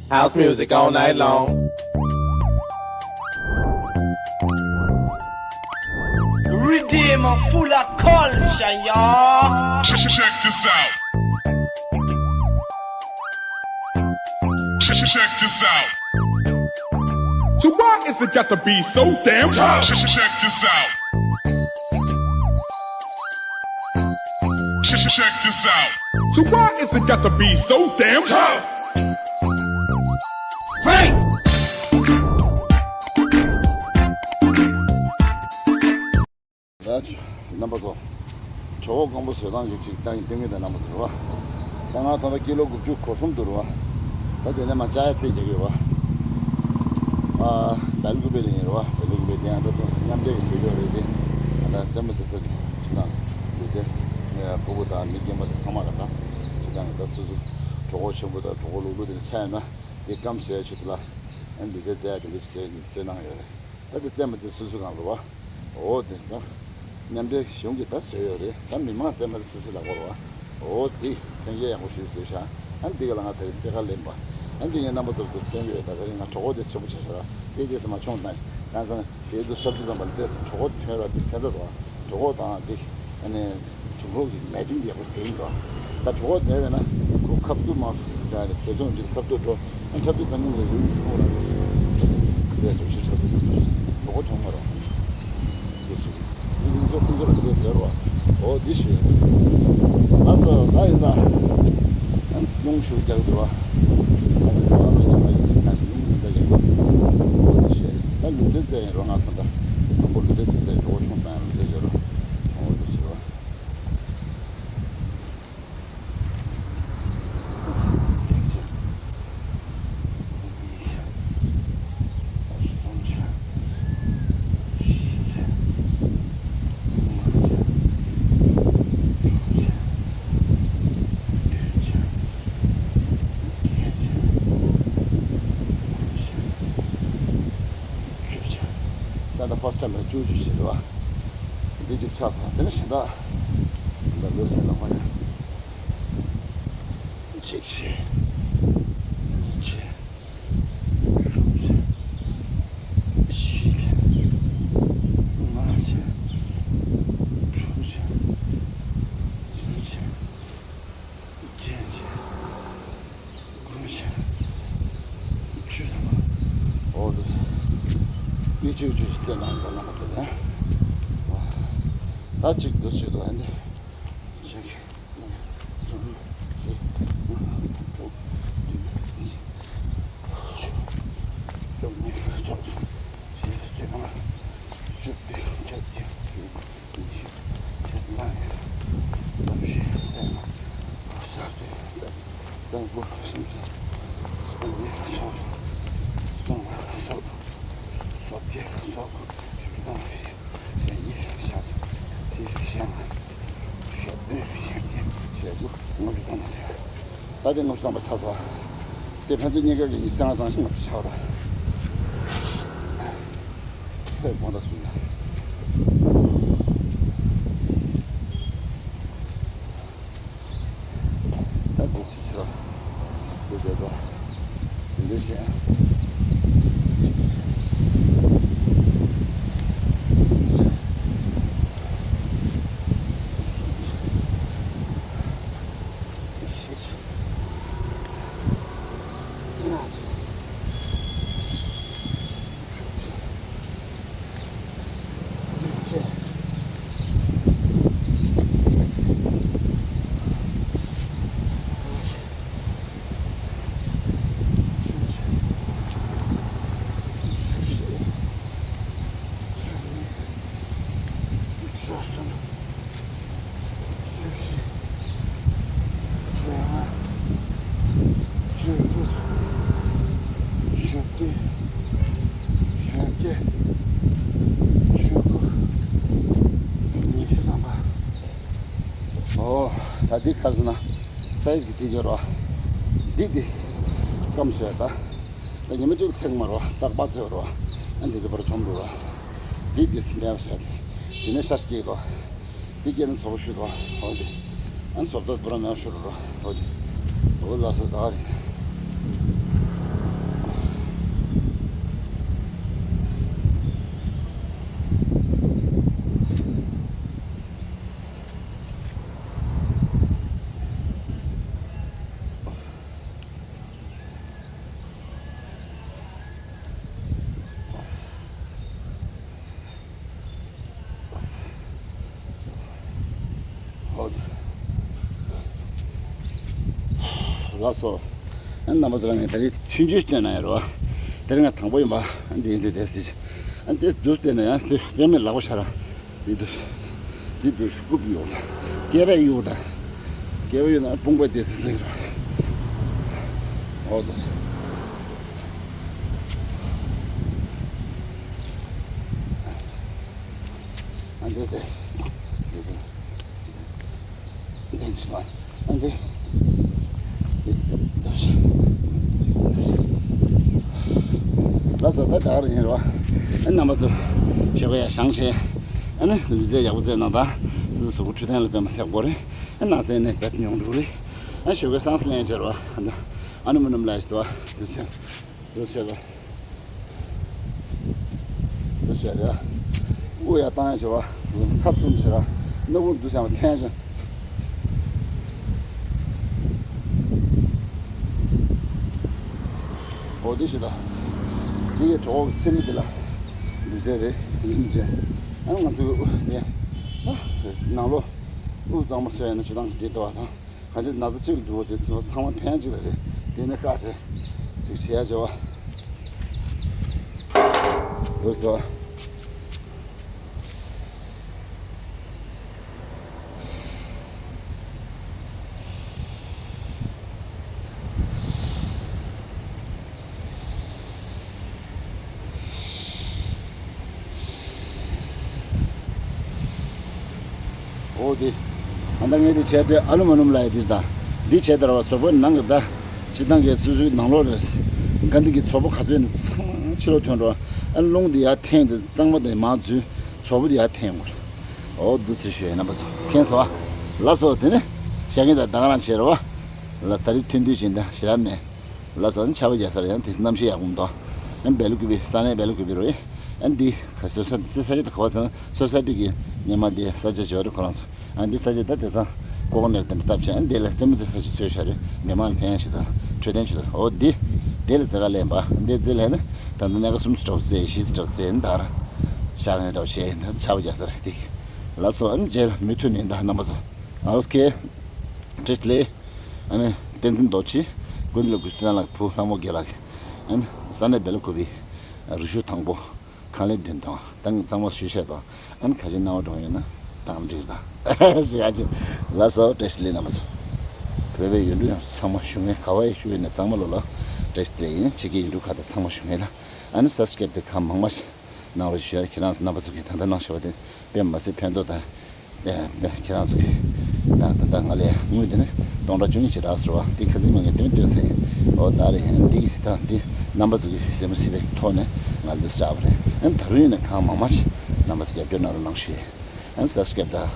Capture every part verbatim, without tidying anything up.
House music all night long. Redeem full of culture, y'all. Check this out. Check, check, check this out. So why is it got to be so damn tough? Check, check, check this out. Check, check, check this out. So why is it got to be so damn tough? Break! རྣམ་པ་ཚོ། གྲོད་ཁོག་སྐམ་པོ་བཟོ་སྟངས་ཀྱི་ཅིག་བསྟན་བསྟན་གྱི་དང་རྣམ་པ་ཚོ་རེད་བ། ད་ང་ད་ལྟ་ཀི་ལོ་དགུ་བཅུ་གོ་གསུམ་འདུག་རེད་བ། ད་དེ་ནས་མ་ཅ་ཡ་ཚེ་རྒྱག་གི་ཡོད་བ། ཨ། བལ་ཀུ་པེ་ལ་ཡིན་རེད་བ། བལ་ཀུ་པེ་དེ་ཡང་ད་དུང་མཉམ་འབྲེལ་གྱི་བཟོ་ལས་རེད་དེ། ད་རྩེད་མོ་རྩེ་ས་དེ་ཅི་དང་ལུས་རྩལ་ཕྲུ་གུ་དང་མི་རྒན་པ་དང་ཚང་མ་ལ་ད་ཅི་དང་ད་སོ་སོ་གྲོད་ཁོག་ཆེན་པོ་དང་གྲོད་ཁོག་ལུག་ལུག་དེ་ལ་ཆ་ཡོད་ན་དེ་སྐམ་བཟོ་ཡ་ཆེད་དུ་ལ་ཨ་ནི་ལུས་རྩལ་རྩེ་ཡ་དེ་འདྲ་བཟོས་བཟོས་གནང་ཡོད་རེད། ད་དེ་རྩེད་མོ་དེ་སོ་སོ་གང་རུ་བ། འོ་དེ་ད། མཉམ་འབྲེལ་གཞུང་གིས་ད་བཟོས་ཡོད་རེད། ད་མི་མང་རྩེད་མོ་དེ་སོ་སོ་ལ་གོ་རུ་བ། འོ་དེ་ཐོན་སྐྱེད་ཡག་པོ་ཞིག་བཟོས་ཤག་ཨ་འདི་ག་ལ་ང་ད་རེས་རྩེད་གར་ལེན་པ། ཨ་འདི་ངས་རྣམ་པ་ཚོར་དུ་སྟོན་གྱི་ཡོད། ད་ག་རེ་ང་གྲོད་ཁོག་དེ་ཆེན་པོ་ཆགས་ཤག་དེ་རྗེས་སུ་མ་མཆོང་དང་གང་ཚང་ཞེས་དུ་ཤབ་དུ་ཙམ་པ་ལ་དེ་གྲོད་ཁོག་ཐོན་ར་དེ་ཁ་ཚ་དོ། གྲོད་ཁོག་དང་འདི་ཨ་ནི་དུག་ལོག་གི་མེ་ཅིང་ཡག་པོ་དེ་ཡིན་འགྲོ། ད་གྲོད་ཁོག་མེད་པས་ན་ཁོ་ཁ་བཏུབ་མ་འདྲ་ནས་དེ་ཚོ་འཇིག་ཁ་བཏུབ་འགྲོ། ཨ་ཁྲབ་ཏུ་ཁ་ཉུང་གི་རིང་ཐོག་ལ་འགྲོ་སོང་། དེ་སོ་ཕྱི་ཁྲབ་ཏུ་ཁ་ཏུ་གྲོད་ཁོག་ཐོན་མ་རོ། དེ་ཚོ་ཁོང་ཚོ་ཁོང་ཚོ་ལ་དེ་ཟེར་རོ། འོ་འདི་ཞེས། ལགས་སོ་ད་ཡིན་ད། ཨ་རླུང་ཞུ་རྒྱག་འགྲོ་བ། ཨ་ནི་ད་རླུང་ཉམས་པ་ཡིན་ཞིག་ན་ཞིག་རླུང་ཉམས་པ་ཡིན། འོ་འདི་ཞེས། ད་ལུས་རྩལ་རྩེད་ཡིན་རོ་ང་ཁོ་ད། ཁོ་ལུས་རྩལ་དེ་རྩེད་གྲོད་ཁོག་ཆུང་ཙང་ལུས་རྩལ་བྱེད་རོ། འོ་འདི་ཞེས་རོ། ད་ལྟ་first time་ལ་བཅུ་བཅུ་བྱེད་རོ། འདི་གཅིག་ཆགས་སོང་། དེ་ནས་གཞན་དག་ད་ལོས་ཟེར་ལ་ཁོ་ཡང་། གཅིག་བྱས། གཉིས་བྱས། གསུམ་བྱས། བཞི་བྱས། ལྔ་བྱས། དྲུག་བྱས། བདུན་བྱས། བརྒྱད་བྱས། དགུ་བྱས། བཅུ་ཐམ་པ། འོ་དེ། འདི་བཅུ་བཅུ་ཞིག་བཙལ་གནང་དགོས་ན་མ་ཟེར་ན། ད་གཅིག་འདི་བཅུ་དང་འདི། གཅིག་གཉིས། གསུམ། བཞི། ལྔ། དྲུག་བདུན། བཅུ་གཉིས། བཅུ་གསུམ། བཅུ་བཞི། བཅུ་ལྔ། བཅུ་བདུན། བཅུ་བརྒྱད། བཅུ་དགུ། ཉི་ཤུ། ཉི་ཤུ་རྩ་གཉིས། རྩ་བཞི། རྩ་ལྔ། རྩ་བདུན། རྩ་བརྒྱད། རྩ་དགུ། སུམ་ཅུ། སོ་གཉིས། སོ་གསུམ། སོ་ལྔ། སོ་དྲུག། སོ་བརྒྱད། སོ་དགུ། བཞི་བཅུ་ཐམ་པ། བཞི་བཅུ་གཉིས། བཞི་བཅུ་གསུམ། བཞི་བཅུ་བཞི། བཞི་བཅུ་བཞི། བཞི་བཅུ་བཞི། ད་དེ་ལྔ་བཅུ་ཐམ་པ་ཆགས་སོང་། དེ་ཕན་ཚུན་གཉིས་ཀ་གི་ཉི་ཤུ་རྩ་ལྔ་ལྔ་བཅུ་ཆགས་ར། ཧེ་དགོངས་དག་ཞུ་ཡ། ད་དེ་སུ་ཆགས་ར། དེ་བསྡད་དོ། དེ་འདྲ་བཤད། བཅུ་གསུམ། བཅུ་བཞི། བཅོ་ལྔ། བཅུ་དྲུག། བཅུ་བདུན། བཅོ་བརྒྱད། བཅུ་དགུ། ཉི་ཤུ་ཐམ་པ། ཨོ། ད་འདི་ག་རེ་ཟེར་ན། སའི་ཛི་གི་འདི་ཡོད་རོ། འདི་འདི། སྐམ་བཟོས་ད། ད་ཉི་མ་གཅིག་ཚེག་མ་རོ། རྟག་པར་ཚེག་རོ། ཨ་འདི་ཚོ་བར་གྱོང་འགྲོ་རོ། འདི་འདི་སི་མེ་བ་ཤ་དེ། འདི་ནས་ཤ་སྐྱེས་དོ། འདི་སྐྱེས་ན་ཚོ་བ་ཤུ་དོ། ཧོ་དེ། ཨ་ཚོ་བ་ད་བུ་ར་མེ་བ་ཤུ་རོ་རོ། ཧོ་དེ། འོ་ལ་སོ་ད་རེད། ལགས་སོ། ཨ་རྣམ་པ་ཚོ་ལ་ངས་ད་རེས་མཐུན་འགྱུར་སྟོན་ན་ཡོད་རེད་བ། དེ་རིང་ང་དང་པོ་ཡིན་པ། ཨ་འདི་ཡིན་དུས་དེ་སྲིད། ཨ་འདི་འདུག་སྟོན་ན་ཡང་དེ་དཔེ་མེད་ལག་པ་ཤ་ར། འདི་འདུག་འདི་འདུག་རྐུབ་གཡུག་དང་། སྐེད་པ་གཡུག་དང་། སྐེད་པ་གཡུག་ན་དཔུང་པ་དེ་སྲིད་སྲིད་རེད་བ། འོ་འདུག་ཨ་འདི་སྟེ། འདི་སྟེ། འདི་ཕྱི་མ། ཨ་འདི། འདི། ལགས་སོ། ད་ད་ག་རང་ཡིན་རོ། ཨ་རྣམ་པ་ཚོ། ཞོགས་ཀ་ཡ་ཞང་ཆེ། ཨ་ནི་ལུས་རྩལ་ཡག་པོ་རྩེད་གནང་དང་། སུ་གཟུགས་པོ་འཕྲོད་བསྟེན་ལ་དཔེ་མ་ཚེགས་པོ་རེད། ཨ་ནགས་ཚལ་ནས་བེད་མྱོང་འགྲོ་རེད། ཨ་ཞོགས་ཀ་སང་སི་ལེན་བྱེད་རོ། ཨ་ནི་ཨ་ནུ་མ་ནུ་མ་ལ་ཞིག་ཏུ་བ། འདུག་སེ། འདུག་སེ་ལ། འདུག་སེ་ལ། དབུགས་ཡར་བཏང་ཡ་བྱེད་པ། ཁ་བཙུམ་བྱེད་ར། སྣ་བུག་འདུག་སེ་ཡང་འཐེན་བྱེད། འོ་དེ་ཞིག་ད། འདི་གའི་གྲོགས་ཚེ་མི་འདི་ལ། འདུག་སེ་རེད་ཡིན་ཅེ། ཨ་ང་ཚོའི་དབུགས་དེ། ཨ་ནང་ལོགས། དབུགས་གཙང་མ་བཟོས་ཡ་ན་ཇེ་ཐང་གི་འདི་ལྟ་བ་དང་། གང་ཅི་ན་ཚ་གཅིག་ལ་འདུག་པ་དེ་ཚོ་ཚང་མ་ཕན་གཅིག་ལ་རེད། དེ་ནས་བཀག་བྱས་ཅིག་བྱེད་ཡ་བྱ་བ། འདུག་སོ། འོ་དེ། ཨ་ད་ངས་དེ་བྱས་ཏེ་ཨ་ལུ་མ་ནུམ་ལ་ཡ་དེ་ད། འདི་བྱས་ད་ར་བ་སོག་པོའི་ནང་གི་ད། སྤྱི་བཏང་གི་སོ་སོའི་ནང་ལོགས་རེད། ག་འདི་གི་ཚོགས་པ་ག་ཚོད་ནི་ཚང་མ་ཕྱི་ལོགས་ཐོན་འགྲོ། ཨ་རླུང་དེ་ཡར་འཐེན་དུ་གཙང་མ་དེ་མར་འཛུལ། ཚོགས་པ་དེ་ཡར་འཐེན་དགོས། འོ་འདུག་སེ་ཞུ་ཡ་རྣམ་པ་ཚོ་མཁྱེན་སོང་ཨ། ལགས་སོ། དེ་ནི་ཞག་ངེད་ད་ད་ག་རང་བྱས་ར་བ། ལ་ད་རེས་ཐུན་དུས་ཕྱིན་ད་ཞེ་དྲག་མེད། ལགས་སོ། ཨ་ནི་ཆར་པ་རྒྱག་ས་རེད། ཡང་དེ་གནམ་གཤིས་ཡག་པོ་མི་འདུག་ཨ་ནི་སྦེལ་ཀུ་པེ་ས་གནས་སྦེལ་ཀུ་པེ་རུ་ཡིན། ཨ་ནི་འདི་ག་སོ་ས་ས་ཆ་དེ་ག་བ་ཟེར་ན་སོ་ས་ཊི་གི་སྙེ་མ་དེ་ས་ཆ་བྱེ་བ་རེད་ཁོ་རང་ཚོ། ཨ་ནི་འདི་ས་ཆ་ད་དེང་སང་ཀོ་ཀོ་ནཊ་དེ་འདྲ་བཏབ་བྱས། ཨ་ནི་འདི་ལ་རྩེད་མོ་རྩེ་ས་ཆ་བཟོས་བཞག་རེད། མི་མང་ལ་ཕན་ཞིག་དང་འཕྲོད་བསྟེན་ཆེད་དུ། འོ་འདི་འདི་ལ་རྩེད་ག་ལེན་པ་འདི་རྩེད་ལེན་ན་ད་ལྟ་སྣ་ཁ་གསུམ་ཙམ་འདྲ་བོ་རྩེ། བཞི་ཙམ་འདྲ་བོ་རྩེ། ཨ་ནི་ད་ར་ཤག་ཡང་འདྲ་བོ་བྱས། ཨ་ནི་ད་ཆར་པ་རྒྱག་ས་རེད་དེ། ལགས་སོ། ཨ་ནི་རྗེས་ལ་མུ་མཐུད་ནས་ད་རྣམ་པ་ཚོ། ཨོ་ཁེ། བཀྲ་ཤིས་བདེ་ལེགས། ཨ་ནི་བསྟན་འཛིན་རྡོ་རྗེ། ཀུན་ལ་གུས་སུ་བསྟན་ལགས་བུ་ལྷ་མོ་རྒྱལ་ལགས། ཨ་ནི་ས་གནས་སྦེལ་ཀོབ་པའི་རི་ཤོད་དང་པོ། ཁང་ལས་བདུན་དང་ཏང་གཙང་མ་ཞུས་བཤད་དང་། ཨ་ནི་ཁ་ཆེ་སྣང་བ་འགྲོ་ཡོད་ན་དང་འགྲིག་དང་ཞུ་ཡ་ཅི། ལགས་སོ། བཀྲ་ཤིས་བདེ་ལེགས་རྣམ་པ་ཚོ། བོད་པའི་ཡུལ་གྲུ་ཡང་ཚང་མ་ཞུ་ངེས། ག་བ་ཡི་ཞུ་ཡོད་ན་ཚང་མ་ལོ་ལ་བཀྲ་ཤིས་བདེ་ལེགས་ཡིན། ཕྱི་རྒྱལ་ཡུལ་གྲུ་ཁག་དང་ཚང་མ་ཞུ་ངེས་ལ། ཨ་ནི་སབ་སི་ཀེབ་དེ་གང་མང་མང་ཞིག་གནང་རོགས་ཞུ་ཡ། ཁྱེད་རང་ཚོ་རྣམ་པ་ཚོ་གིས་ད་ལྟ་གནང་བཞག་པ་དེ་དཔེ་མ་སྲིད་ཕན་ཐོགས་དང་། ཨེ་ཁྱེད་རང་ཚོ་གིས་ད་ད་ལྟ་ང་ལས་དངུལ་དེ་ནི་སྟོང་ཕྲག་བཅུ་གཉིས་ཅིག་རག་ཟེར་བ་དེ་ཁ་ཚིག་མ་ངས་སྟོན་སྟོན་ཚེ། འོ་ད་རེད། ཨ་ནི་འདི་གི་ད་འདི་རྣམ་པ་ཚོ་གིས་སེམས་པ་སྲིད་པའི་ཐོག་ནས་ང་ལ་འདི་བཞག་པ་རེད། ཨ་ནི་ད་རུང་ཡིན་ན་གང་མང་མང་ཞིག་རྣམ་པ་ཚོ་རྒྱབ་སྐྱོར་གནང་རོགས་གནང་ཞུ་ཡས། ཨ་ནི་སབ་སི་ཀེབ་དང་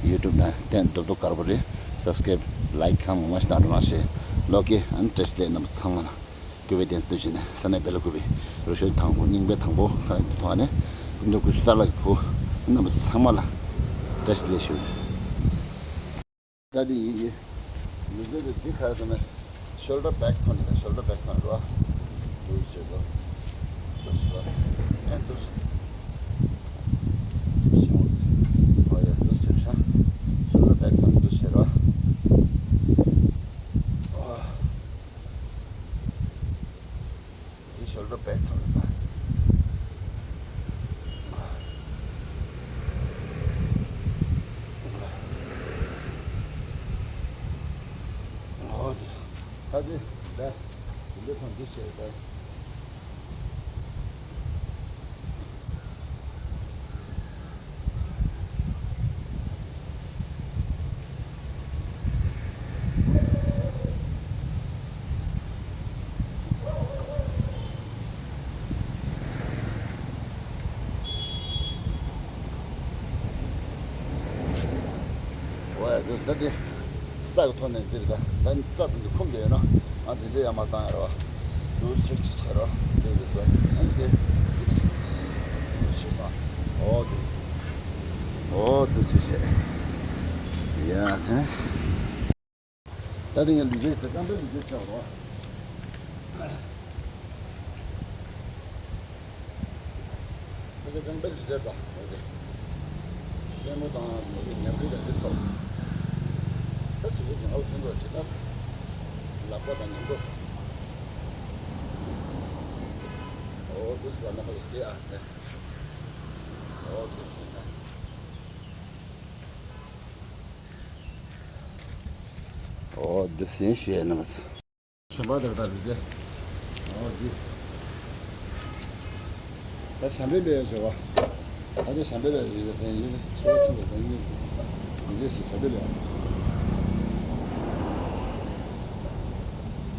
ཡུ་ཊུབ་ནང་བསྟན་རྡོབ་རྡོབ་དཀར་པོ་རེད། སབ་སི་ཀེབ་ལའིཀ་གང་མང་མང་ཞིག་གནང་རོགས་གནང་ཞུ་ཡས། ལོ་ཀེ། ཨ་ནི་བཀྲ་ཤིས་བདེ་ལེགས་རྣམ་པ་ཚང་མ་ལ། གུས་པས་བསྟན་འཛིན་རྡོ་རྗེ་ནས་ས་གནས་སྦེལ་ཀོབ་པའི་རུ་ཤོད་དང་པོ་རྙིང་པའི་དང་པོ་ཁང་དུ་ཐོག་ནས་ཀུན་ཏུ་གུས་སུ་སྟར་ལགས་ཀྱི་བུ་རྣམ་པ་ཚང་མ་ལ་བཀྲ་ཤིས་བདེ་ལེགས་ཞུ། ད་འདི་ཡིན་གྱི། མི་ཚེ་འདི་འདི་ག་རེ་ཟེར་ན་ཤོལ་ཌར་བེག་ཐོན་ནས། ཤོལ་ཌར་བེག་ཐོན་རོ། འདུག་བྱེད་དོ། འདུག་བྱེད་དོ། ཨེ་འདུག་བྱེད། འོ་ཡ་འདུག་བྱེད་ཤ། ཤོལ་ཌར་བེག་ཐོན་འདུག་བྱེད་རོ། འོ། འདི་ཤོལ་ཌར་བེག་ཐོན་ད། འོ་དེ། ད་དེ་ད། དེ་འདྲ་ཐོན་འདུག་བྱེད་ད། འོ་ཡ་འདུག་ད་དེ། རྩྭ་གི་ཐོག་ནས་འདིར་ད་ད་རྩྭ་དེ་འདི་ཁུམ་དེ་ཡོད་ན་ང་དེ་འདྲ་ཡར་མར་བཏང་ཡ་རེད་བ། འདུག་ཅིག་ཅིག་བྱེད་རོགས་འདུག་འདུག་སོ། ཨ་ནི་དེ་འདི་ཞིག་བཏང་། འོ་དེ། འོ་འདུག་ཅིག་བྱེད། ཡ་ཧེ། ད་དེ་ངས་ལུས་རྩལ་ཟེར། རྐང་པའི་ལུས་རྩལ་བྱེད་རོགས། ཁ་ཆེ་རྐང་པའི་ལུས་རྩལ་དང་། ལྟད་མོ་དང་མོ་གི་ཉལ་ཁྲི་དང་འདི་ཐོབ། ད་གཟུགས་པོ་ངལ་ཆེན་པོ་བྱེད་ན། ལག་ པོ་དང་མཉམ་པོ། ཨོ་དུས་ལ་ནག་པོ་ཡོད་སྲིད་ཨ། ཨོ་དུས་ལ། ཨོ་དུས་ཡིན་ཞུ་ཡ་ནི་མ་ཚད། ཆེན་པོ་དེར་ད་རུ་ཟེ། ཨོ་འདི། ད་ཤམ་བྷེ་ལོས་བྱེད་བ། ད་ལྟ་ཤམ་བྷེ་ལོས་རེད་ཟེར་ཡིན་ཆེ་བ་ཆེ་བ་ད་ཡིན། རྗེས་སུ་ཤམ་བྷེ་ལོས།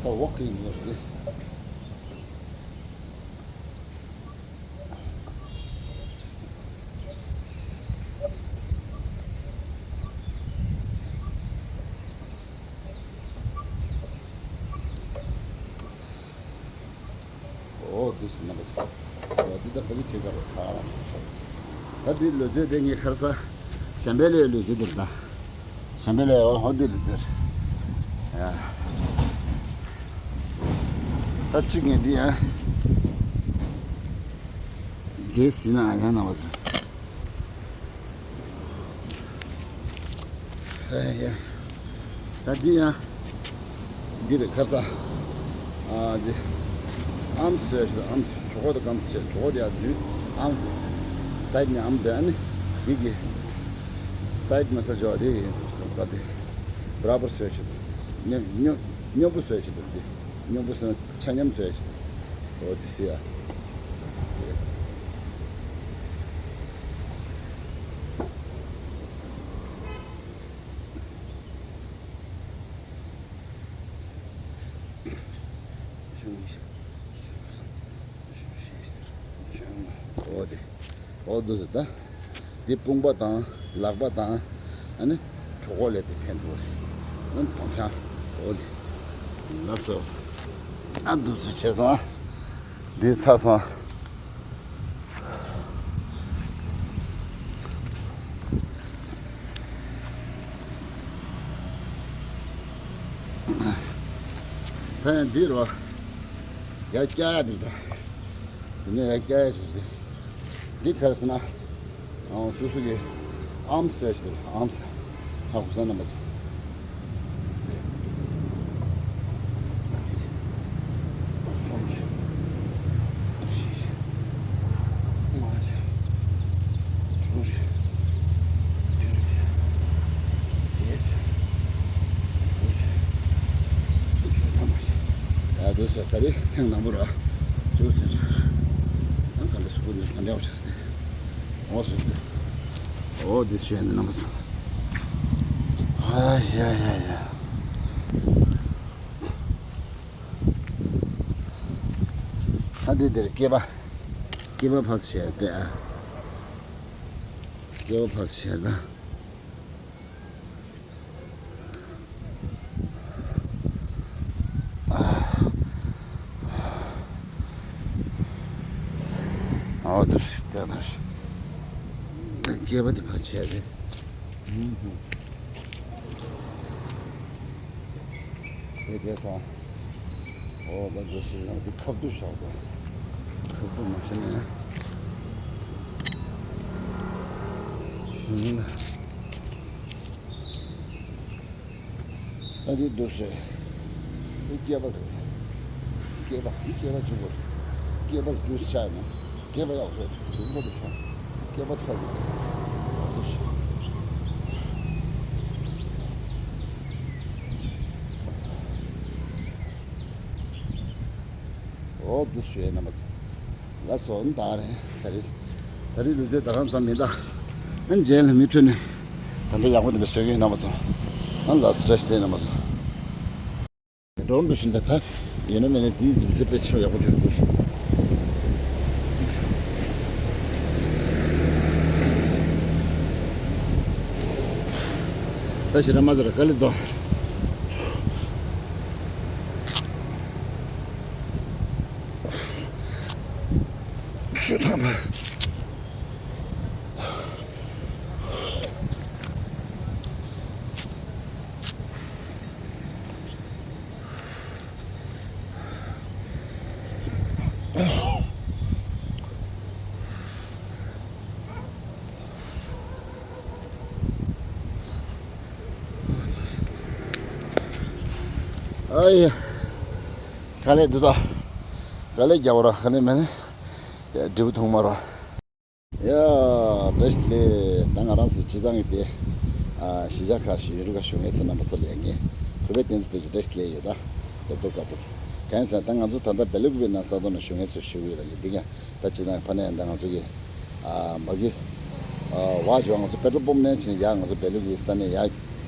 ད་འོག་གི་ཡིན་ནོ་རེད། ཨོ་དུས་ཟིན་ན་པ་སོ། ཨོ་འདི་ད་ག་གི་ཆེ་ག་རེད་ཁ་ལ། ད་འདི་ལོ་ཚད་དེ་ངས་ཁར་ས། ཤམ་བྷེ་ལོའི་ལུས་རྩལ་འདིར་ད། ཤམ་བྷེ་ལོའི་འོ་ཧོ་འདི་ལུས་རྩལ། ཡ། ད་གཅིག་ངས་འདི་ཡ། འདི་ཟིན་ན་ཡང་ན་བ་ཟིན། ཡ། ད་འདི་ཡ། འདི་རེད་ཁར་ས། ཨ་འདི། ཨམ་སོས་ཤིག་ཨམ་གྲོགས་པོ་དང་ཨམ་སོས་གྲོགས་པོ་དེ་ཡ་འཛུལ། ཨམ་སི། སའིད་ནས་ཨམ་དེ་ཨ་ནི། འདི་གི། སའིད་མ་ས་ཇོ་དེ་ཡིན་སོ་སོ་ད་དེ། བར་བར་སོས་ཤིག་སྙོ་སྙོ་སྙོམས་པོ་སོས་ཤིག་འདི། སྙོམས་པོ་སོས་ན་ཆ་མཉམ་སོས་ཤིག་འོ་དེ་སི་ཡ། འོ་དེ། འོ་དེ་ཟེར་ད། འདི་དཔུང་པ་དང་ལག་པ་དང་། ཨ་ནི། གྲོད་ཁོག་ལས་དེ་ཕན་ཐོགས་རེད། ཨ་ནི་དོང་ཤང་། འོ་དེ། ལགས་སོ། ཨ་འདུག་སེ་བྱས་སོང་ཨ། འདི་ཚར་སོང་ཨ། ད་ཡང་འདི་རོ། ཡར་བཀྱག་ཡ་འདི་ད། འདི་ནས་ཡར་བཀྱག་ཡ་ཞིག་འདི། འདི་ག་རེ་ཟེར་ན། ཨང་སོ་སོ་གི་ཨམ་སི་ཟེར་ཞིག་རེད། ཨམ་སི། ཧ་གོ་ས་རྣམ་པ་ཚོ། གསུམ་བྱས། བཞི་བྱས། ལྔ་བྱས། དྲུག་བྱས། བདུན་བྱས། བརྒྱད་བྱས། དགུ་བྱས། བཅུ་ཐམ་པ་བྱས། ཡ་འདུག་སེ་ད་རེས་ཐེངས་དང་པོ་ར། བཅུ་ཚན་བྱས། ཡང་ག་འདྲ་སུ་ཀུན་ནས་ག་འདྲ་བྱས་ཏེ། འོ་སོ་ཏེ། འོ་འདི་བྱས་ནས་རྣམ་པ་ཚོ། ཨ་ཡ་ཡ་ཡ། ད་འདི་འདིར་སྐེད་པ། སྐེད་པ་ཕར་ཚུར་བྱས་ཏེ་ཨ། སྐེད་པ་ཕར་ཚུར་བྱས་ད། ཨ་འོ་འདིར་སྐེད་པ་འདི་ཕར་བྱས་ཏེ། དེ་དེ་སོང་། འོ་ད་འདི་སུ་ཡང་འདི་ཁབ་ཏུ་བཞག་པ། ཁབ་ཏུ་མ་བྱས་ན་ཡང་། ད་འདི་འདུག་སེ། འདི་སྐེད་པ་རེད། སྐེད་པ་འདི་སྐེད་པ་གཅིག་པོ་རེད། སྐེད་པ་འདུག་སེ་ཆགས་ན། སྐེད་པ་ཡག་པོ་རེད། འདུག་པོ་རེད་ཤག་སྐེད་པ་ཐོག་རེད། འདུག་སེ། འོ་འདུག་སེ་ཡིན་ན་མ་ཚད། ལགས་སོ། ད་རེད། ད་རེད། ད་རེད་ལུས་རྩལ་ད་གང་ཙམ་མིན་ད། ཨ་ནི་རྗེས་ལ་མུ་མཐུད་ནས་ད་འདྲ་ཡག་པོ་དེ་འདྲ་བཟོས་ཀྱི་ཡིན་ན་མ་ཚོ། ཨ་ལ་སི་ཊེ་ཆི་དེ་ཡིན་ན་མ་ཚོ། འགྲོ་འགྲོ་བཞིན་ད་ད་ཡིན་ན་མིན་ན་དེའི་ལུས་རྩལ་དཔེ་ཆེ་བ་ཡག་པོ་བྱུང་འདུག་ད་ཞེ་དྲག་མ་ཟེར་དཀའ་ལས་འདུག་ཆུ་ཐང་པ། ཨ་ཡ། ག་ལེ་འདུག་ད། ག་ལེ་རྒྱབ་ར་ག་ལེ་མེད་ན། འབྲས་བུ་ཐུང་མ་ར། ཡ། བཀྲ་ཤིས་བདེ་ལེགས། ད་ང་རང་ཚོ་སྤྱི་བཏང་གི་དེ། ཨ། གཞིས་ཆགས་ཁག་ཞིག་ཡུལ་གྲུ་ཁག་བཞུགས་མཁན་ཚོ་རྣམ་པ་ཚོ་ལ་ངས་གུས་པའི་བསྟན་འཛིན་བསྟོད་ཀྱི་བཀྲ་ཤིས་བདེ་ལེགས་ཡོད་ད། རྒྱབ་ཐོབ་དཀར་པོ། གང་ཡིན་ཟེར་ན་ད་ང་ཚོ་ད་ལྟ་སྦེལ་ཀོབ་པའི་ནང་ས་ཐོག་ནང་བཞུགས་མཁན་ཚོ་ཞུ་གི་ཡོད་ལ་ཡིན་འདི་ཀྱང་ད་སྤྱི་བཏང་ཕ་ནས་ད་ང་ཚོ་གི། ཨ། མ་གི། ཨ། བ་ཇོ་ང་ཚོ་པེ་ཏྲོལ་པམ་ནས་ཕྱིན་ཡ་ང་ཚོ་སྦེལ་ཀོབ་པའི་ས་གནས་ཡ།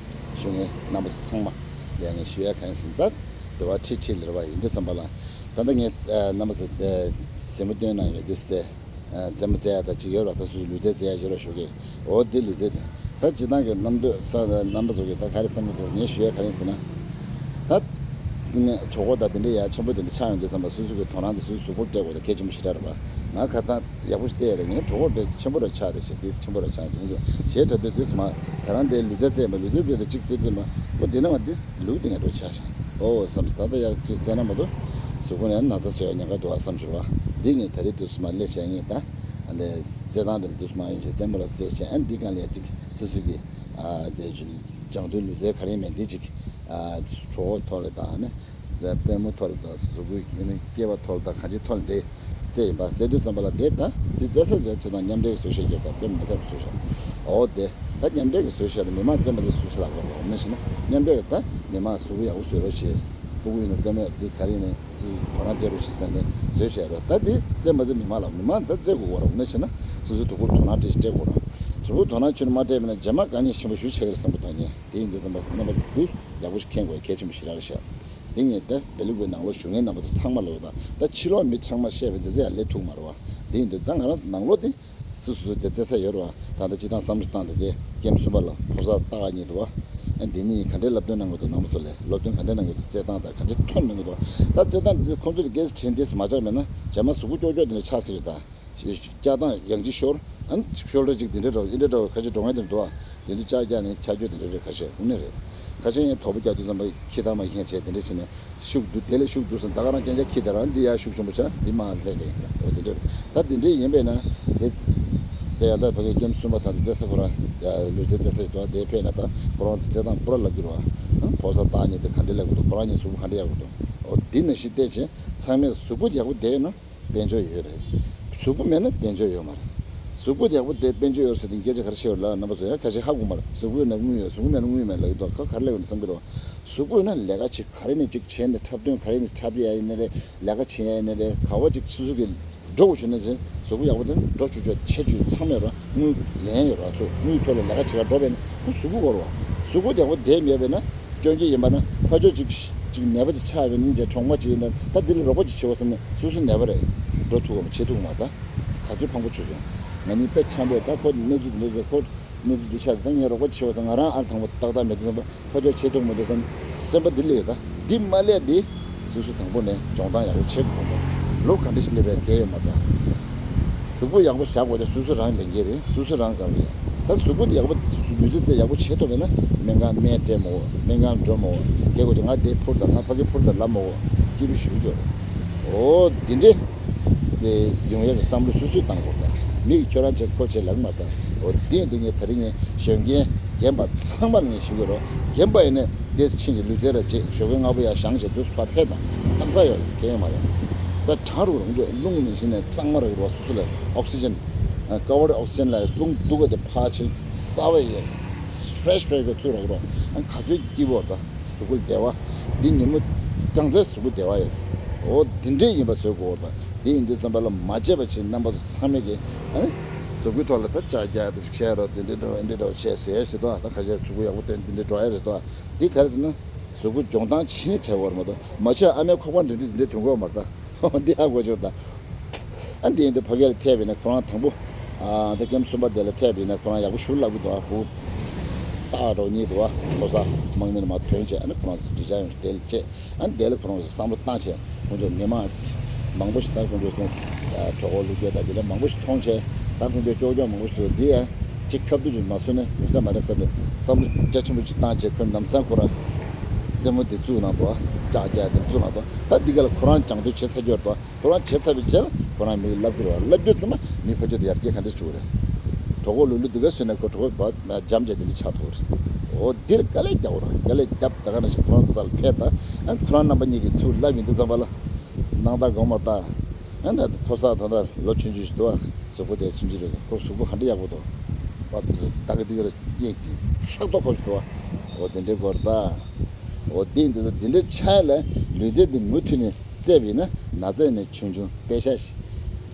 བཞུགས་མཁན་རྣམ་པ་ཚོ་ཚང་མ་ལ་ངས་ཞུ་ཡ་གང་ཡིན་ཟེར་ན་ད། དེ་བ་ཁྲིད་ཁྲིད་ལེར་བ་ཡིན་འདི་ཙམ་པ་ལ། ད་ལྟ་ངས་རྣམ་པ་ཚོ་གཟིགས་མོ་སྟོན་གནང་ཡོད་འདི་སྟེ། རྩེད་མོ་རྩེ་ཡ་ད་ཅིག་ཡོད་ར་ད་སོ་སོའི་ལུས་རྩལ་རྩེ་ཡ་ཡོད་ར་ཞོགས་ཀས། འོ་འདི་ལུས་རྩལ་དེ། ད་སྤྱི་བཏང་གི་རྣམ་ཐོས་ས་རྣམ་པ་ཚོ་གི་ད་ག་རེ་བསམ་བློ་དེ་ངས་ཞུ་ཡ་ག་རེ་ཡིན་ཟེར་ན། ད། ནས་གྲོད་ཁོག་ད་དེ་འདྲ་ཡ་ཆེན་པོ་དེ་འདྲ་ཆགས་ཡོང་དུས་ཙམ་པ་སོ་སོ་གི་དོ་སྣང་དེ་སོ་སོའི་གཟུགས་པོར་སྤྲད་དགོས་ད་གལ་ཆེན་པོ་ཞེ་དྲག་རེད་པ། ང་ཁ་སང་ཡག་པོ་ཞིག་བལྟས་རེད་ངས་གྲོད་ཁོག་དཔེ་ཆེན་པོ་ར་ཆགས་དེ་ཞེ་དེ་ཆེན་པོ་ར་ཆགས་ཡོང་གི་ཞེ་དྲག་དུས་དེ་མ་ད་རང་དེ་ལུས་རྩལ་རྩེད་པ་ལུས་རྩལ་རྩེད་དེ་གཅིག་རྩེད་དུས་མ་ཨོ་དེ་ན་མ་དེ་ལུགས་དེ་ངས་འགྲོ་ཆགས་ཤག་ཨོ་བསམ་སོང་ད་ལྟ་ཡག་གཅིག་རྩེད་ན་མ་གཏོགས་གཟུགས་པོ་ནས་ན་ཚ་བཟོ་ཡ་ཉེན་ཁ་འདུག་ཨ་བསམ་བྱུང་བ། འདི་ངས་ད་རེས་དུས་སུ་མ་སླེབས་བྱས་ངས་ད་ཨ་ནི་རྩེད་ཐང་དེར་དུས་སུ་མ་ཡོང་བྱས་རྩེད་མོ་ལ་རྩེད་བྱས་ཨ་འདི་གང་ལས་གཅིག་སོ་སོ་གི་ཨ་དེ་ལྗང་མདོག་ལུས་རྩལ་ག་རེ་མེད་འདི་གཅིག་ཨ་གྲོད་ཁོག་ཐོག་ལ་དང་ཨ་ནི་པུས་མོ་ཐོག་ལ་དང་གཟུགས་པོའི་ཨ་ནི་སྐེད་པ་ཐོག་ལ་དང་གང་ཅི་ཐོག་ལ་འདི་རྩེད་ཡིན་པ་རྩེད་དུས་ཙམ་པ་ལ་འདི་ད་འདི་རྩེད་ས་དེ་ཅི་དང་མཉམ་འབྲེལ་གྱི་བཟོ་ཤེས་རྒྱུ་དང་དཔེ་མི་སྲིད་པ་བཟོ་ཤེས་ཨོ་དེ་ད་མཉམ་འབྲེལ་གྱི་བཟོ་ཤེས་ལ་མི་མང་རྩེད་མ་རྩེད་སུ་སུ་ལ་གོ་རོགས་མི་ཤེས་ན་མཉམ་འབྲེལ་གྱི་ད་མི་མང་གཟུགས་པོ་ཡག་པོ་བཟོ་རོགས་བྱེད། སྤུ་གུ་ཡིན་ན་རྩེད་མོ་འདི་ག་རེ་ཡིན་ནའི་སོ་སོ་དོ་སྣང་སྤྲད་རོགས་བྱེད་ཟེར་ནས་བཟོས་བྱས་རོགས། ད་འདི་རྩེད་མ་རྩེད་མི་མང་ལ་མི་མང་ད་རྩེད་དགོས་གོ་རོགས་མི་ཤེས་ན་སོ་སོའི་དོ་ཁུར་དོ་སྣང་སྤྲད་ཤིག་སྤྲད་དགོས་རོགས། དོ་ཁུར་དོ་སྣང་ཁྱོན་མ་སྤྲད་མིན་ན་རྗེས་མ་དཀའ་ངལ་ཆེན་པོ་ཞིག་ཆགས་ཀྱི་རེད་བསམ་པ་དང་ཉན་འདི་ཡིན་འདི་ཙམ་པ་རྣམ་པ་འདི་ཡག་པོ་ཞིག་མཁྱེན་དགོས་གལ་ཆེན་པོ་ཞིག་རེད་ཤག་འདི་ངས་ད་སྦེལ་ཀོབ་ནང་ལོགས་བཞུགས་མཁན་རྣམ་པ་ཚོ་ཚང་མ་ལོག་དང་ད་ཕྱི་ལོགས་མི་ཚང་མ་བཤད་པའི་འདི་ཚོ་ཡང་ལས་ཐུག་མ་རེད་བ། འདི་ཡིན་འདི་ད་ང་རང་ནང་ལོགས་འདི། སུ་སུ་སུ་དེ་རྩེད་ས་ཡོད་རེད་བ། ད་ལྟ་སྤྱི་བཏང་བསམ་བློ་བཏང་དེ་དེ་ཀེམ་གསུམ་པ་ལ་ཕོ་གསར་ཏག་གཉིས་འདུག་བ། ཨ་འདི་གཉིས་ག་འདྲའི་བསླབ་སྟོན་གནང་དགོས་འདུག་ནང་མི་ཚོ་ལས་བསླབ་སྟོན་ག་འདྲ་གནང་དགོས་འདུག་རྩེད་སྟངས་དང་ག་འདྲའི་ཐོན་གནང་དགོས་འདུག་བ། ད་རྩེད་སྟངས་འདི་ཁོང་ཚོ་ལ་སྐད་ཆ་དྲིས་འདི་མ་ཆགས་མེད་ན་རྗེས་མ་གཟུགས་པོ་ཀྱོག་ཀྱོག་འདི་འདྲ་ཆགས་སྲིད་རེད་ད། ལྕགས་སྟངས་ཡང་ཅིག་ཤོར། ཨ་ནི་ཤོར་རེ་ཅིག་འདི་འདྲ་འདྲ་བོ་འདི་འདྲ་འདྲ་བོ་ཁ་ཤས་འགྲོ་མཁན་དེ་འདུག་བ། དེ་ཚོ་ལྕགས་རྒྱག་ནས་ཆ་རྒྱུས་དེ་འདྲ་རེད་ཁ་ཤས་དངོས་གནས་རེད། ཁ་ཤས་ཡང་དོ་པོ་རྒྱག་དུས་ཙམ་པ་ཁྱི་ཐག་མ་ཤེས་བྱས་དེ་འདྲ་བྱས་ནས་ཤུགས་འདུག་དེ་ལས་ཤུགས་འདུག་ཟེར་ད་ག་རང་རྐྱང་རྐྱང་ཁྱི་དེ་རང་འདི་ཡར་ཤུགས་ཆེན་པོ་ཆགས་འདི་མར་ལྷས་ཏེ་ཡིན་འོ་དེ་འདྲ་རེད། ད་དེ་འདྲ་ཡིན་པས་ན་དེ་དེ་ཡང་ད་ཕ་གི་ཀེམ་གསུམ་པ་ད་དེ་རྩེད་ས་ཁོ་རང་ལུས་རྩལ་རྩེད་ས་ཞིག་འདུག་དེ་ཕེབས་ན་ད་ཁོ་རང་ཚོ་རྩེད་སྟངས་པུ་ར་ལབ་ཀྱི་རེད་བ། ཕོ་གསར་སྟག་གཉིས་དེ་ག་འདྲ་ལབ་ཀྱི་འདུག་ཁོ་རང་གཉིས་གཟུགས་པོ་ག་འདྲ་ཡག་པོ་འདུག་འོ་འདི་ནང་བཞིན་བལྟས་བྱས་ཚང་མས་གཟུགས་པོ་ཡག་པོ་བསྡད་ཡོད་ན། དཔལ་འབྱོར་ཡོད་རེད། གཟུགས་པོ་མེད་ན་དཔལ་འབྱོར་ཡོད་མ་རེད། གཟུགས་པོ་ཡག་པོ་དེ་དཔལ་འབྱོར་ཡོད་ཟེར་དེ་སྐད་ཆ་ག་རེ་བཤད་ཡོད་ལ་རྣམ་པ་ཚོ་ཡང་ཁ་ཤས་ཧ་གོ་མ་རེད། གཟུགས་པོ་ཡོད་ན་དངུལ་ཡོད། གཟུགས་པོ་མེད་ན་དངུལ་མེད་ལབ་ཀྱི་འདུག་ཁ་ག་རེ་ལབ་ཡོད་ན་བསམ་གྱི་རེད། གཟུགས་པོ་ཡོད་ན་ལས་ཀ་བྱེད་ག་རེ་ནས་ཅིག་བྱས་ནས་འཁྲབ་སྟོན་ག་རེ་ནས་འཁྲབ་ཡ་ཡིན་ན་རེད། ལས་ཀ་བྱེད་ཡ་ཡིན་ན་རེད། ག་བ་ཅིག་སོ་སོ་གི་འགྲོ་དགོས་བྱུང་ན་ཅིག་གཟུགས་པོ་ཡག་པོ་དེ་འགྲོ་བཅུག་ཆོག་བྱེད་བཅུག་ཚང་མ་ཡོད་རེད། དངུལ་ལེན་ཡོད་རེད། ཚོ་དངུལ་ཐོག་ལ་ལས་ཀ་བྱེད་ག་འགྲོ་བས་ན་ཁོ་གཟུགས་པོ་དགོས་རེད་བ། གཟུགས་པོ་ཡག་པོ་དེ་མེད་པས་ན། སྐྱོན་གྱི་ཡིན་པ་ན་ཕ་ཆོས་ཅིག་ཅིག་ནད་པ་ཅིག་ཆགས་པའི་སྙིང་རྗེ་གྲོང་པ་ཅིག་ཡིན་ན་ད་འདི་ལ་རོགས་པ་ཅིག་བྱེད་བ་བསམ་ནས་སོ་སོ་ནད་པ་རེད། འགྲོ་ཐུབ་བམ་བྱེད་ཐུབ་མ་ད་ག་ཚོད་ཕངས་པོ་བྱུང་སོང་། ང་གཉིས་དཔེ་འཆམ་པོས་ད་ཁོ་གནས་ཚུལ་འདི་ཟེར་ཁོ་གནས་ཚུལ་འདི་ཆགས་ད་ངས་རོགས་པ་བྱེད་བ་བསམ་ང་རང་ཨ་ཐང་པོ་ཏག་ཏག་མེད་དུས་བསམ་པ་ཕ་ཆོས་བྱེད་ཐུབ་མ་འདུག་བསམ་སེམས་པ་འདི་སླེབས་ཡོད་ད། འདི་མ་སླེབས་འདི་སོ་སོ་དང་པོ་ནས་སྦྱོང་སྟངས་ཡག་པོ་བྱེད་དགོས་པ་ལོ་ག་འདྲ་ཞིག་སླེབས་པའི་གལ་ཡོད་མ་ད། གཟུགས་པོ་ཡག་པོ་བཞག་དགོས་ཏེ་སོ་སོ་རང་ལས་འགན་རེད། སོ་སོ་རང་དགའ་བ་རེད། ད་གཟུགས་པོ་ཡག་པོ་ལུས་རྩལ་རྩེད་ཡག་པོ་བྱེད་ཐུབ་པས་ན་སྨན་ཁང་སྨན་སྤྲད་མ་དགོས། སྨན་ཁང་འགྲོ་མ་དགོས། སྐྱེ་དགོས་ཀྱི་ང་དེ་ཕུར་དང་ང་ཕ་གི་ཕུར་དང་ལབ་མ་དགོས། སྐྱིད་པོ་ཞུ་འཇོག་རེད། འོ་འདི་འདྲས་དེ་ཡོང་ཡག་གི་བསམ་བློ་སོ་སོས་བཏང་དགོས་ད། མི་གིས་ཁྱོད་རང་བྱེད་ཁོ་བྱེད་ལབ་མ་ད། འོ་འདི་ཡིན་དུས་ངས་ད་རིང་ངས་གཞོན་སྐྱེས་རྒན་པ་ཚང་མ་ལ་ངས་ཞུ་གི་རེད། རྒན་པ་ཡིན་ན། དེས་ཕྱིན་གྱི་ལུས་རྩལ་ར་བྱེད་ཞོགས་ཀས་སྔ་པོ་ཡར་བཞེངས་བྱས་དུས་སུ་ཕར་ཕེབས་དང་ཏག་ཏག་ཡོད་རེད། ཁྱད་ཡོད་མ་རེད། ད་གྲང་རུ་རང་ཚོས་རླུང་ནང་བཞིན་ནས་གཙང་མ་རེད་བ། སོ་སོ་ལ་ཨོག་སི་ཇན་ཀ་བར་ཨོག་སི་ཇན་ལ་རླུང་སྡུག་ག་དེ་ཕར་ཕྱིན་གསར་བ་ཡོད། ཕི་རེ་ཤི་ཕི་རེ་ཤི་ག་ཚུད་རོགས་རོགས་ག་ཚོད་སྐྱིད་པོ་རེད། ད་གཟུགས་པོ་བདེ་བ་འདི་ཉིན་མོ་རྐྱང་ཚད་གཟུགས་པོ་བདེ་བ་ཡོད། འོ་འདི་འདྲས་ཡིན་པ་བཟོ་དགོས་རེད། ད་འདི་ཡིན་དུས་ཙམ་པ་ལ་མ་བརྗེད་པ་བྱེད། རྣམ་པ་ཚོ་ཚང་མས་ཀྱི་ཨ་གཟུགས་པོའི་ཐོག་ལ་ད་ལྕགས་རྒྱག་དེ་ཞིག་བྱས་རོགས། དེ་འདྲས་འགྲོ་འདི་འདྲས་འགྲོ་བྱས་ཟེར་ཞེས་དོ། ད་ཁ་ཤས་གཟུགས་པོ་ཡག་པོ་སྟོན་འདི་འདྲས་འགྲོ་ཡ་རེད་དོ། འདི་ག་རེ་ཟེར་ན། གཟུགས་པོ་སྦྱོང་སྟངས་བྱས་ནས་བྱས་པ་རེད་མ་གཏོགས་མ་བྱས་ཨ་མའི་ཁོག་པ་འདྲ་འདི་འདི་ཐོན་གོ་མ་རེད་ད། འདི་ཧ་གོ་ཆོག་ད། ཨ་འདི་ཡིན་དུས་ཕ་གི་ལ་ཐེབས་པས་ན་ཁོ་རང་དང་པོ། ཨ་ད་ཀེམ་གསུམ་པ་དེ་ལ་ཐེབས་པས་ན་ཁོ་རང་ཡག་པོ་ཞུ་ལབ་གི་འདུག་ཨ་ཧུ། ཏག་འགྲོ་གཉིས་འདུག་ཨ་ཕོ་གསར་དམག་མི་ལ་མ་ཐོན་བྱས་ཨ་ནི་ཁོ་རང་ཚོ་འགྲིག་ཆགས་ཡོང་དེ་ལ་བྱས། ཨ་ནི་དེ་ལ་ཁོ་རང་ཚོ་བསམ་བློ་བཏང་བྱས་ཁོང་ཚོ་མི་མང་མང་པོ་ཞིག་ད་ཁོང་ཚོ་སོང་གྲོད་ཁོག་ལུས་སྐྱོད་ད་དེ་ལ་མང་པོ་ཞིག་མཐོང་བྱས་ད་ཁོང་ཚོ་ཀྱོག་ཀྱོག་མང་པོ་ཞིག་འདུག་འདི་ཡ་གཅིག་ཁ་བསྡུ་ཅིག་མ་བཟོས་ན་ཡིན་ས་མ་རེད་བསམ་པའི་བསམ་བློ་རྒྱ་ཆེན་པོ་ཅིག་བཏང་བྱས་ཁོས་ལམ་སང་ཁོ་རང་རྩེད་མོ་འདི་བཙུགས་གནང་འདུག་ལྕགས་རྒྱག་འདི་བཙུགས་གནང་འདུག་ད་འདི་ག་ལ་ཁོ་རང་སྦྱང་འདོད་བྱེད་ཚར་གྱི་ཡོད་རེད་དོ། ཁོ་རང་བྱས་ཚར་བའི་རྗེས་ལ་ཁོ་རང་མི་ལ་ལབ་ཀྱི་རེད་བ། ལབ་རྒྱུ་ཙམ་པ་མི་ཕར་ཕྱོགས་དེ་ཡར་རྒྱས་ག་འདྲ་བྱུང་རེད། གྲོད་ཁོག་ལུས་ལུས་འདི་ག་བཟོས་ནས་ཁོ་གྲོད་ཁོག་བ་འཇམ་བྱས་དེ་འདྲ་ཆགས་ཐུབ་རེད། འོ་འདིར་དཀའ་ལས་རྒྱག་དགོས་རེད། དཀའ་ལས་རྒྱབ། ད་ག་ནང་བཞིན་ཁོ་རང་ཚོ་ས་ལ་ཕེབས་དང་། ཨ་ཁོ་རང་རྣམ་པ་གཉིས་ཀྱིས་ཚུར་ལབ་ཡིན་དུས་ཙམ་པ་ལ། སྣང་དག་དགོངས་མར་ད། ཨ་ད་ཕོ་གསར་ད་ལྟ་ལོ་ཆུང་ཆུང་ཞིག་འདུག་ཨ། གཟུགས་པོ་དེ་ཆུང་ཆུང་རེད། ཁོ་གཟུགས་པོ་ག་འདྲ་ཡག་པོ་འདུག་པ། ད་གི་དེ་ག་རེ་སྙེག་ཅིག་ཧྲག་ཏོག་ཁོ་ཞིག་འདུག་ཨ། འོ་དེ་འདྲའི་སྐོར་ད། འོ་དེ་འདི་ཚོ་དེ་འདྲའི་ཆ་ལ་ལུས་རྩལ་འདི་མུ་མཐུད་ནས་རྩེད་པ་ཡིན་ན། ན་ཚ་ནས་ཆུང་ཆུང་པེ་ཤ་ཞིག་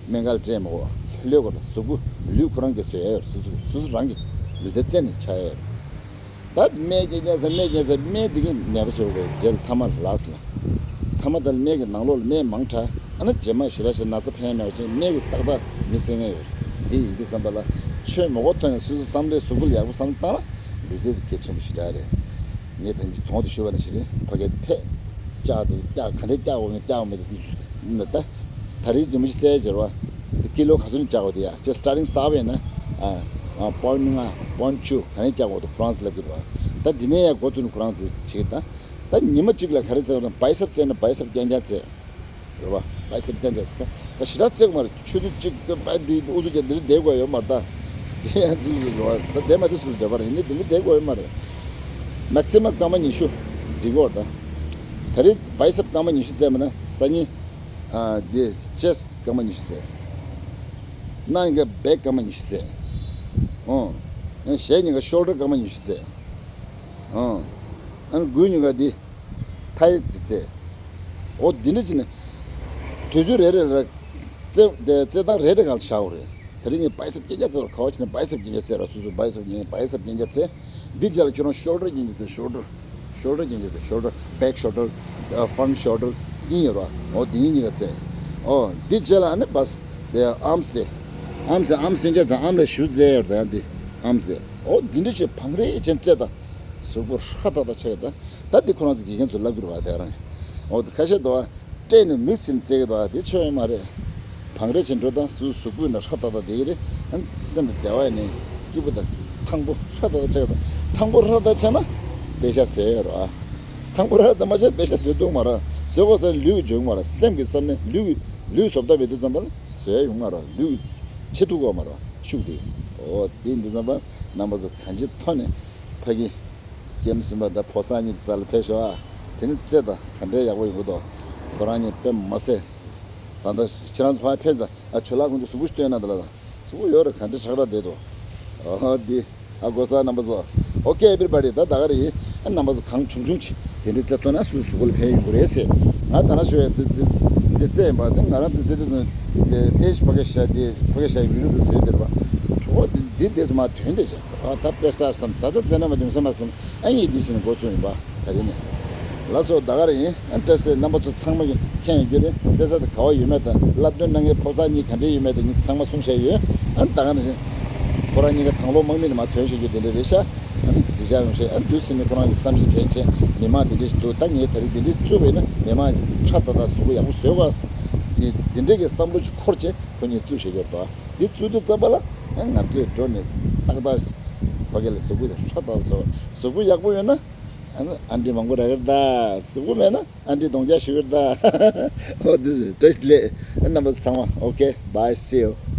སྨན་ཁང་སྤྲད་མ་དགོས། ལྷོད་ལྷོད་སྐོར་ད་གཟུགས་པོ་ལུས་ཁོ་རང་གིས་བཟོ་ཡ་ཡོད། སོ་སོ་སོ་སོ་རང་གིས་ལུས་རྩལ་རྩེད་ནས་ཆགས་ཡ་ཡོད། ད་སྨན་གྱི་སྨན་ཟ། སྨན་གྱི་སྨན་ཟ། སྨན་འདི་གིས་ནད་པ་བཟོ་དགོས། རྗེས་ལ་ཐ་མ་ལ་ལ། ཐ་མ་དེ་ལ་སྨན་གྱི་ནང་ལོགས་ལ་སྨན་མང་དྲགས། ཨ་ན་རྗེས་མ་ཞེ་དྲག་ཞིག་ན་ཚ་ཕན་མེད་པ་ཅིག་སྨན་གྱིས་ཏག་ཏག་མི་སེལ་མཁན་ཡོད་རེད། འདི་ཡིན་དུས་ཙམ་པ་ལ་ཆོས་མ་གོ་ཐོན་ནས་སོ་སོའི་བསམ་བློའི་གཟུགས་པོ་ལ་ཡག་པོ་བསམ་བློ་བཏང་ན་ལུས་རྩལ་འདི་གལ་ཆེན་པོ་ཞེ་དྲག་རེད། ངས་ད་གིན་གོང་དུ་ཞུས་པ་ནང་བཞིན་རེད། ཕ་གིར་ཕེབས། བཀྱག་འདུག། བཀྱག་ག་འདྲས་བཀྱག་དགོས་མིན། བཀྱག་མེད་དུ་ད། ད་རེས་རྗེས་མ་ཅིག་གསལ་བྱེད་རོགས། འདི་ཀི་ལོ་ག་ཚོད་ནས་བཀྱག་དགོས་འདི་ཡ། ཁྱོད་སི་ཊར་ཊིང་གསར་པ་ཡིན་ན། ཨ་ཨ་པོན་ལྔ་པོན་བཅུ་ག་ནས་བཀྱག་དགོས་འདུག་ཁོ་རང་ཚོས་ལབ་ཀྱི་རེད་པ། ད་འདི་ནས་ཡ་འགོ་བཙུགས་ནས་ཁོ་རང་ཚོས་བྱེད་ཀྱི། ད་ད་ཉི་མ་གཅིག་ལ་ག་རེ་རྩེ་དགོས་དང་། བའི་སེབ་རྩེ་ན་བའི་སེབ་རྐྱང་རྐྱང་རྩེ། རེད་པ། བའི་སེབ་རྐྱང་རྐྱང་རྩེ། ད་ཞེ་དྲག་རྩེ་དགོས་མ་རེད། ཆུ་ཚོད་གཅིག་གི་བའི་འདི་ཨུ་ཚུགས་རྒྱག་འདི་རིགས་བསྡད་དགོས་ཡོད་མ་རེད་ད། དེ་ཡང་སུ་རེད་པ། ད་བསྡད་མ་བསྡད་སུ་བསྡད་པ་རེད། ཡིན་ནའི་འདི་འདྲས་བསྡད་དགོས་ཡོད་མ་རེད། མེག་སི་མམ་སྐར་མ་ཉི་ཤུ་འགྲིག་གི་རེད་ད། ད་རེས་བའི་སེབ་སྐར་མ་ཉི་ཤུ་རྩེས་པ་ན་སང་ཉིན། ཨ་འདི་ཅེ་སི་ཊི་སྐར་མ་ཉི་ཤུ་རྩེ། གནངས་ཉིན་ཀ་བེག་སྐར་མ་ཉི་ཤུ་རྩེ། ཨོ། གཞེས་ཉིན་ཀ་ཤོལ་ཌར་སྐར་མ་ཉི་ཤུ་རྩེ། ཨོ། ཨ་ནི་དགུན་ཉིན་ཀ་འདི་ཐའི་འདི་རྩེ། འོ་འདི་འདྲ་བྱས་ནས་དུས་ཚོད་རེ་རེ་ལ་རྩེ་དེ་རྩེ་ཐང་རེ་རེ་གང་བཞག་དགོས་རེད། དེ་རིང་ངས་བའི་སེབ་རྐྱང་རྐྱང་རྩེ་བ། ག་བ་བྱས་ནས་བའི་སེབ་རྐྱང་རྐྱང་རྩེ་ར། སོ་སོ་བའི་སེབ་རྐྱང་རྐྱང་། བའི་སེབ་རྐྱང་རྐྱང་རྩེ། འདི་རྗེས་ལ་ཁྱོད་རང་ཤོལ་ཌར་རྐྱང་རྐྱང་རྩེ། ཤོལ་ཌར། ཤོལ་ཌར་རྐྱང་རྐྱང་རྩེ། ཤོལ་ཌར། བེག་ཤོལ་ཌར། ཨ་ཕོན་ཤོལ་ཌར་གཉིས་ཡོད་ར། འོ་འདི་གཉིས་གཉིས་ཀ་རྩེ། འོ་འདི་རྗེས་ལ་ཨ་ནི་བས་དེ་ཨམ་རྩེ། ཨམ་རྩེ། ཨམ་རྩེ་རྐྱང་རྐྱང་རྩེ། ཨམ་ལ་གཞུ་རྩེ་ཡོད་ར། ད་ཡང་འདི་ཨམ་རྩེ། འོ་འདི་འདྲ་བྱས་བང་རེ་བྱས་རྩེ་ད། གཟུགས་པོ་ཧྲ་ཏག་ཏག་ཆགས་ཡོད་ད། ད་འདི་ཁོ་རང་ཚོ་དགེ་རྒན་ཚོས་ལབ་ཀྱི་རེད་པ། དེ་རང་། འོ་ཁ་ཤས་འདུག་པ། སྤྲད་ནས་མིག་ཟིན་རྩེ་གི་འདུག་པ། དེ་ཆོ་ཡོད་མ་རེད། བང་རེ་བྱས་འགྲོ་དང་། སོ་སོའི་གཟུགས་པོ་ཡིན་ན་ཧྲ་ཏག་ཏག་བསྡད་ཀྱི་རེད། ཨ་སེམས་ལ་བདེ་བ་ཡིན་ནའི་སྐྱིད་པོ་དང་། ཐང་པོ་ཧྲ་ཏག་ཏག་ཆགས་ཀྱི་འདུག་ཐང་པོ་ཧྲ་ཏག་ཆགས་ན་པེ་ཤ་བཟོས་ཡོད་རེད་པ། ཐང་པོ་ཧྲ་ཏག་མ་ཆགས་པེ་ཤ་བཟོས་འདུག་མ་རེད། བཟོ་དགོས་ས་ལུས་ཀྱིས་འཇོན་གྱི་མ་རེད། སེམས་ཀྱི་བསམ་ནས་ལུས་ཀྱིས། ལུས་བཟོ་ལྟ་བྱེད་དུས་ཙམ་པ་ལ་བཟོ་ཡ་ཡོང་མ་རེད། ལུས་ཀྱིས་བྱེད་ཐུབ་ཀྱི་མ་རེད་པ། ཤུགས་དེ། འོ་དེ་ཡིན་དུས་ཙམ་པ་རྣམ་པ་ཚོ་གང་ཅིའི་ཐོག་ནས་ཕ་གི་ཀེམ་གསུམ་པ་དང་ཕོ་གསར་གཉིས་དེ་ས་ལ་ཕེབས་ཤོག་ཨ། དེ་ནི་རྩེ་ད་ག་འདྲའི་ཡག་པོ་ཡོང་གི་འདུག་ཁོ་རང་གཉིས་དཔེ་མ་སྲིད། ད་ལྟ་ཁྱེད་རང་ཚོ་ཕར་ཕེབས་དང་། ཨ་ཇོ་ལགས་ཁོང་ཚོ་གཟུགས་པོ་སྟོན་ན་དེ་ལ་ད། གཟུགས་པོ་ཡོད་རེད། ག་འདྲ་ཧྲག་ཧྲག་བསྡད་འདུག་འོ་འདི། ཨ་གོ་ས་རྣམ་པ་ཚོ། Okay everybody. ད་ད་ག་རེད། ཨ་རྣམ་པ་ཚོ་གང་བྱུང་བྱུང་ཅིག་དེ་འདྲའི་རྩེ་ཐུབ་ན་སོ་སོའི་གཟུགས་པོ་ལ་ཕན་ཡོང་གི་རེད་ཟེར། ང་ད་ན་ཞོ་ཡ་རྩེ་རྩེ་རྩེ་རྩེ་ཡིན་པ། དེ་ང་རང་དེ་རྩེ་དུས་ཙམ་དེ་ཏེ་ཕ་གི་ཤ་དེ་ཕ་གི་ཤ་ཡི་མི་རུ་དུ་བཟོས་དེ་རེད་པ། གྲོགས་འདི་འདི་དེ་ཚོ་མ་དོན་དེ་བྱས། ཨ་ད་དཔེ་ས་བསམ། ད་ད་རྩེ་ན་མ་དོན་ས་མ་བསམ། ཨ་ངས་འདི་བྱས་ནས་འགོ་བཙུགས་ཡིན་པ། ད་རེས་ནས། ལགས་སོ། ད་ག་རེ་ཡིན། ཨ་བཀྲ་ཤིས་བདེ་ལེགས། རྣམ་པ་ཚོ་ཚང་མ་གིས་མཁྱེན་ཡོད་རྒྱུ་རེད། རྩེ་ས་དེ་ག་བ་ཡོད་མེད་དང་། བསླབ་སྟོན་གནང་མཁན་ཕོ་གསར་གཉིས་ག་འདྲས་ཡོད་མེད་དང་ངས་ཚང་མ་གསུངས་བཞག་ཡོད། ཨ་ད་ག་ནང་བཞིན་ཁོ་རང་གཉིས་ཀ་དང་ལོ་དམག་མི་ནས་མར་ཐོན་བཞག་རྒྱུ་དེ་འདྲ་རེད་ཤག་ཨ་ནི་འགྲིག་ཆགས་ཡོང་ཤག་ཨ་འདུག་སེ་ནས་ཁོ་རང་གིས་བསམ་གཞིག་དྲན་བྱས། མི་མང་དེ་འདྲས་ཞིག་འདུག་ད་ངས་ད་རེས་འདི་འདྲས་བཙུགས་པ་ཡིན་ན་མི་མང་ཧྲ་ཏག་ཏག་གཟུགས་པོ་ཡག་པོ་བཟོ་དགོས། དེ་དེ་འདྲས་ཀྱི་བསམ་བློ་ཅིག་འཁོར་བྱས་ཁོ་གཉིས་བཙུགས་བཞག་རྒྱུ་རེད་དོ། འདི་བཙུགས་དུས་ཙམ་པ་ལ་ཨ་ང་ཚོས་འགྲོ་ནས་ཏག་ཏག་ཕ་གི་ལ་གཟུགས་པོ་ཧྲ་ཏག་ཏག་བཟོ། གཟུགས་པོ་ཡག་པོ་ཡོད་ན། ཨ་ནི་ཨ་འདྲས་མང་པོ་རག་གི་རེད་ད། གཟུགས་པོ་མེད་ན་ཨ་འདྲས་རྡོག་རྒྱག་ཞུ་གི་རེད་ད། འོ་དེ་བཀྲ་ཤིས་བདེ་ལེགས། ཨ་རྣམ་པ་ཚོ་ཚང་མ། Okay, bye, see you.